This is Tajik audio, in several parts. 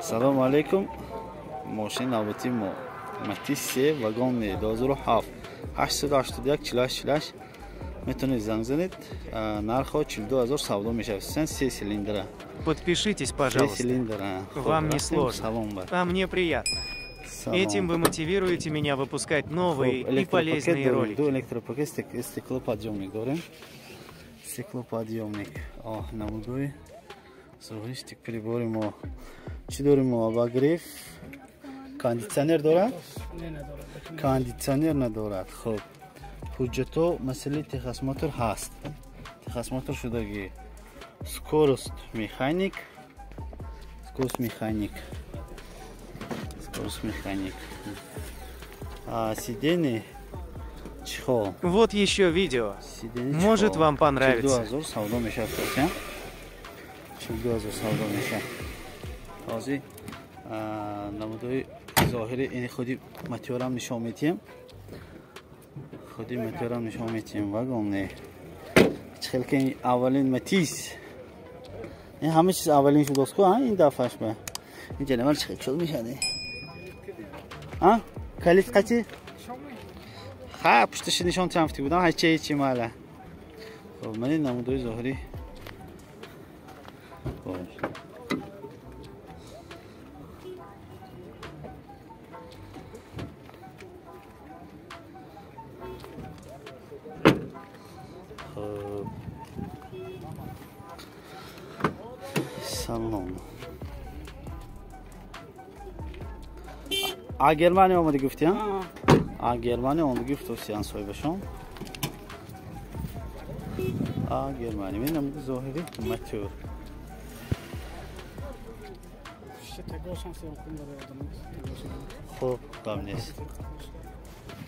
Салому алейкум. Мошини навбати мо Матиз 3 вагон 2007 881 48 48 метавонед занг занед. Нархо 42 000 савдо мешавад. Се цилиндра. Подпишитесь, пожалуйста. Вам не сложно, а мне приятно. Этим вы мотивируете меня выпускать новые и полезные ролики. Электропакет, стеклоподъемник дорем. Стеклоподъемник. О, намудои зоҳири прибори мо. Чӣ дорем мо? Обогрев. Кондитсионер дорад? Кондитсионер надорад. Хуб. Ҳуҷҷато масъалаи техосмотр ҳаст. Техосмотр шудагӣ. Скорость механик. Скорость механик. Скорость механик. А сиденье чехол. Вот еще видео. Может, вам понравится. 42 000 савдо мешавад. 42 000 савдо мешавад. Ҳозир намудои зоҳири ин худи мотёрам нишон медиҳем. Худи мотёрам нишон медиҳем. Вагон не. Чӣ хел ки аввалин Матиз. Ин ҳама чиз аввалин шудааст ку, ин дафъаш ба. Ин ҷанавар чӣ хел шуд мешавад? А? Калид қати? Ха, пушташи нишон тиҳам фти будам, ҳайча ҳечи майла. Хоб, ман ин намудои зоҳирӣ. Хоб. Салом. А Германия омади гуфтиям? А Германия омади гуфтосиян соҳибашон. А Германия. Мен намуди зоҳири мотор. Хуб, гап нест.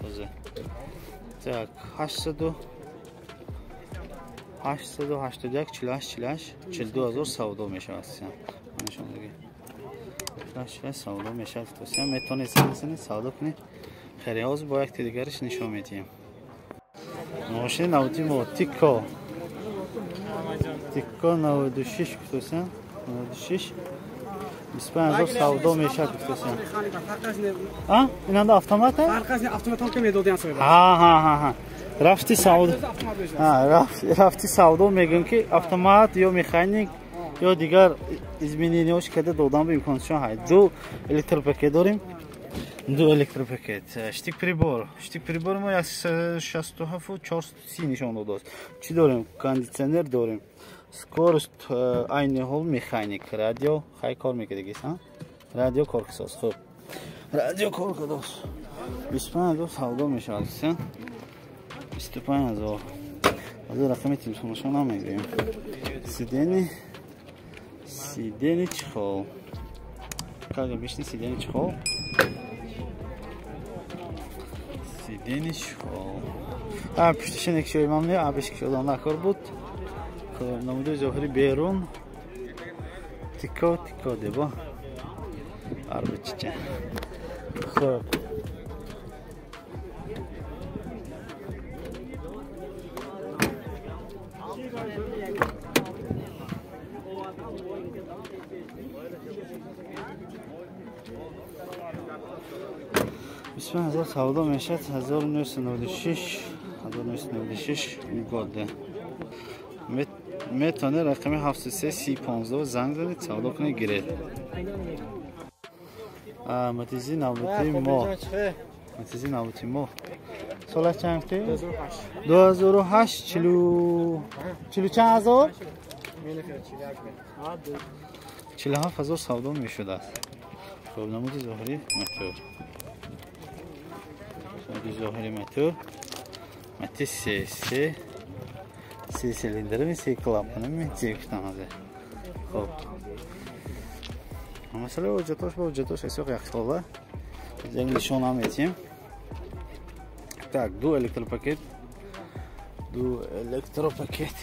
Тоза. Так, 881 48 48 42 000 савдо мешавад. Нишондагӣ. 48 савдо мешавад. Тосия метавонед занг савдо кунед. Хеле ҳозир бо якти дигараш нишон медиҳем. Мошини навбати мо Тико. Тико 96 гуфтосия. 96 25 000 савдо мешавад гуфтосия. А? Инанда автомат? Ҳа. Рафти савдо. Рафти савдо мегӯям ки автомат ё механик ё дигар изменениҳош када додан ба имконшон ҳаст. Ду электропакет дорем. Ду электропакет. Штик прибор. Штик прибор мо 167 430 нишон додааст. Чӣ дорем? Кондитсионер дорем. Скорость айни ҳол механик. Радио хай кор мекардагист, ҳа? Радио кор кисост. Хуб. Радио кор кардааст. 25 000 савдо мешавад. 25 000. Аз рақами телефонашон намегӯем. Сидени чехол. Как обычно, сидени чехол. Сидени чехол. А, пушташи некшои мам не, абиш кишодан накор буд. Хуб, намудои зоҳири берун. Тико, тико дебо. Арбачича. Хуб. Бисман ҳазор савдо мешавад 1996 1996 года. Метавонед рақами 73 30 15 занг занед, савдо кунед, гиред. Матизи навбати мо. Матизи навбати мо. Солаш чанд гуфтӣ? 2008 чилу чанд ҳазор? 47 000 савдо мешудааст. Хуб, намуди зоҳирӣ мотор. Намуди зоҳири мотор. Матиз 3 се цилиндр, се клапан, се гуфтам ҳозир. Хуб. Масалан, ҳуҷҷатош бо ҳуҷҷатош ҳисоб яксола. Як нишон ҳам медиҳем. Так, ду электропакет. Ду электропакет.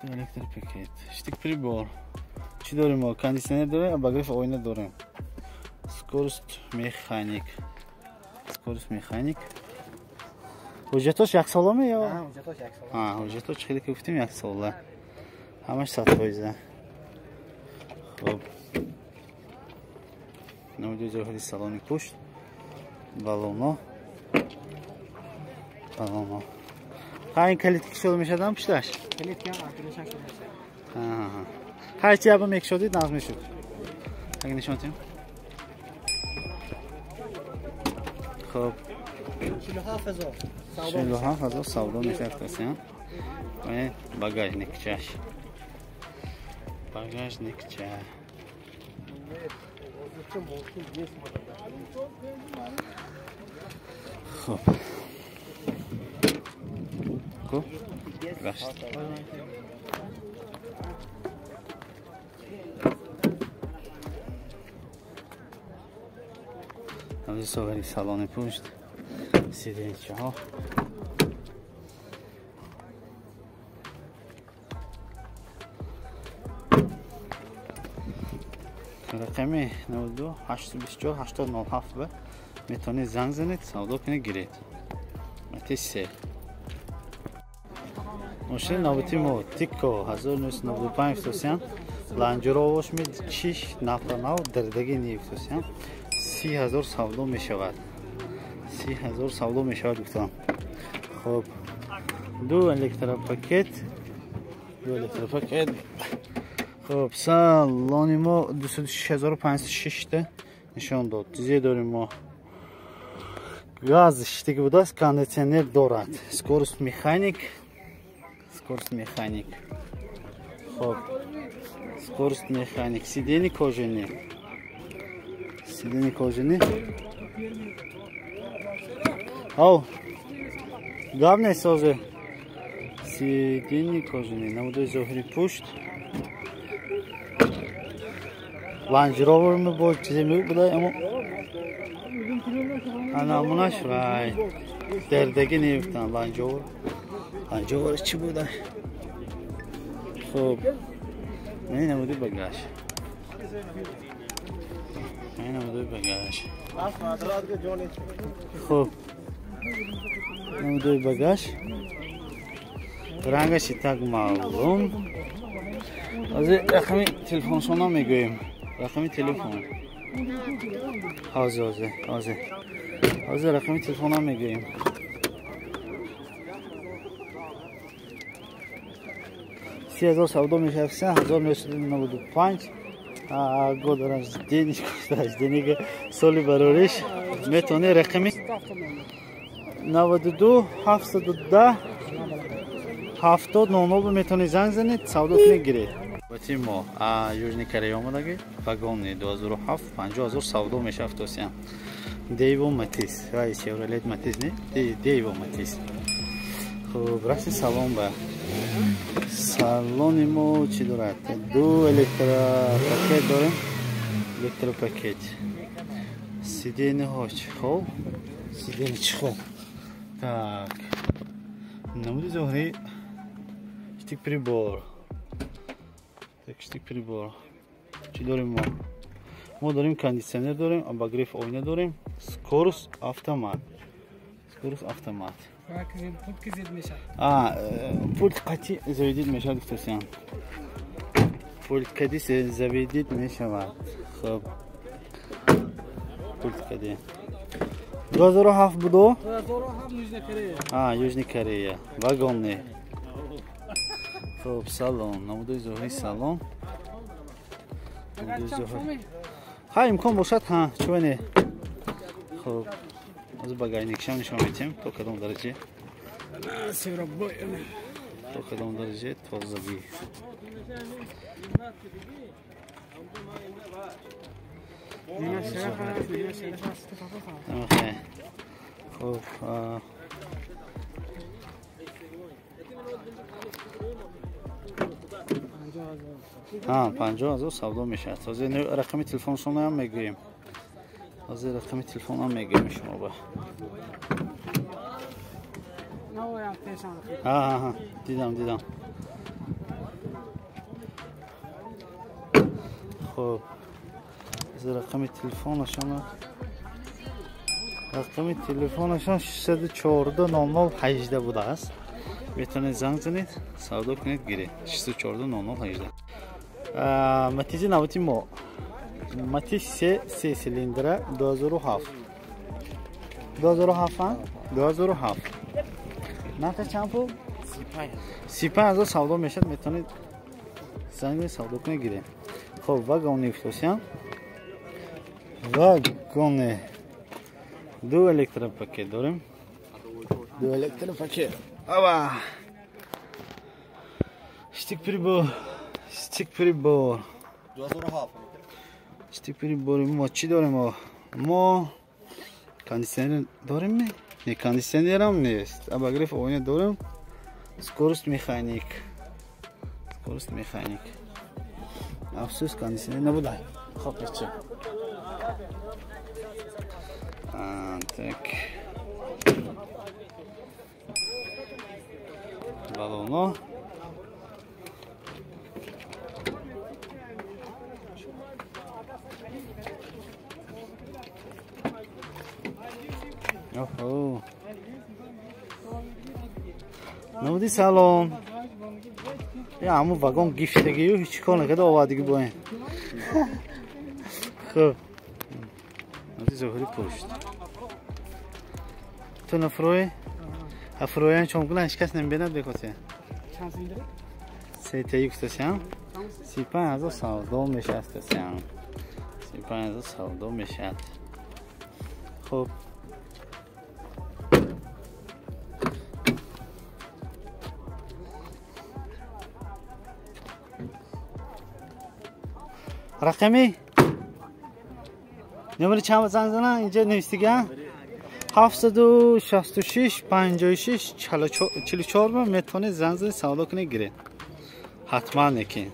Ду электропакет. Штик прибор. Чӣ дорем мо? Кондитсионер дорем, обогрев оина дорем. Скорость механик. Скорость механик. Ҳуҷҷатош яксола ме ё? Ҳуҷҷатош яксола. Ҳуҷҷатош хеле ки гуфтем яксола. Ҳамаш 100%. Хуб. Намуди зоҳири салони пушт. Балоно. Балоно. Ха ин калитки шуда мешадам пушташ? Калитки ҳам акришан шуда мешад. Ҳа. Ҳар чи аба мекшодид нағз мешуд. Агар нишон тем. Хоб. 47000. 47000 савдо мешавад тасиям. Ва багажникчаш. Багажникча. Хоб. Хоб. Гашт. Намуди салони пушт. Сиденчаҳо. Рақами 92 824 8007 ба метавонед занг занед, савдо кунед, гиред. Матиз 3. Мошини навбати мо Тико 1995 фтосиан, Ланҷировош ми 6 нафра нав дардаги ни фтосиан, 30000 савдо мешавад. 30000 савдо мешавад гуфтам. Хоб, ду электропакет, ду электропакет. Хоб, салони мо 206506 та нишон дод. Чизе дорем мо. Газ штик будааст, кондитсионер дорад. Скорость механик. Скорость механик. Хоб. Скорость механик. Сиденье кожаные. Сиденье кожаные. Ау. Главное созе. Сиденье кожаные. Намуди зоҳири пушт. Ланж Ровер ми бо чизе мебуда, аммо намунаш вай дардаги нефтан Ланж Ровер. Ланж Ровер чӣ буда? Хуб, ин намуди багаж. Ин намуди багаж. Хуб, намуди багаж. Рангаш так маълум. Ҳозир рақами телефоншона мегӯем. Рақами телефон. Ҳозир, ҳозир, ҳозир. Ҳозир рақами телефонам мегӯем. 30000 савдо мешавад, 1995 год рождения, рождения, соли барориш. Метавонӣ рақами 92 710 70 00 метавонӣ занг занед, савдо кунед, гиред. Бати мо Южный Корея омадаги, вагони 2007 50000 савдо мешавад тосиям. Дейво Матиз, вай Chevrolet Матиз не? Дейво Матиз. Хуб, расти салон ба. Салони мо чӣ дорад? Ду электропакет дорем. Электропакет. Сиденьеҳо чехол. Сиденье чехол. Так. Намуди зоҳирӣ штик прибор. Так, штик прибор. Чӣ дорем мо? Мо дорем кондитсионер дорем, обогрев оина дорем, скорость автомат. Скорость автомат. Пульт қати заведид мешавад гуфтасиям. Пульт кади заведид мешавад. Хуб. Пульт кади. 2007 будо? 2007 Южная Корея. Южная Корея. Вагонный. Хуб, салон. Намуди зоҳири салон. Ха, имкон бошад, ҳа, чӯ не. Хуб. Аз багажникшам нишон медиҳем, то кадом дараҷа. То кадом дараҷа тозагӣ. Хуб, 50000 савдо мешавад. Ҳозир рақами телефоншонаам мегӯем. Ҳозир рақами телефонам мегӯем шумо ба. Дидам, дидам. Хуб, рақами телефонашон, рақами телефонашон 614 00 18 будааст. Метавонед занг занед, савдо кунед, гиред. 614 00 18. Матизи навбати мо Матиз 3 силиндра 2007. 2007 2007. Нархаш чанд пул? 35 000 савдо мешавад, метавонед занг савдо кунед гиред. Хоб, вагони гуфтосиям. Вагони ду электропакет дорем. Ду электропакет. Ава! Штик прибор. Штик прибор. 2007. Штик прибор мо чӣ дорем? Мо кондиционер дорем не? Не, кондиционерам нест. Обогрев оина дорем. Скорость механик. Скорость механик. Афсӯс, кондиционер набуда. Хоб, чӣ? Так. Балоно. Оҳо. Набуди салом. Я ҳамун вагон гифтагию ҳеҷ кор накарда овардагӣ бо ин. Хуб. Набуди зоҳири пушт. Ту нафрӯи? Афрӯян чон кунан ҳеҷ кас намебинад бекоте. Чанд силиндр? Се гуфтасиям. 35 000 савдо мешавад гуфтасиям. 35 000 савдо мешавад. Хуб. Рақами? Номери чанд занг занам? Инҷа навистига? 766 56 44 метавонед занг занед савдо кунед гиред. Ҳатман некин.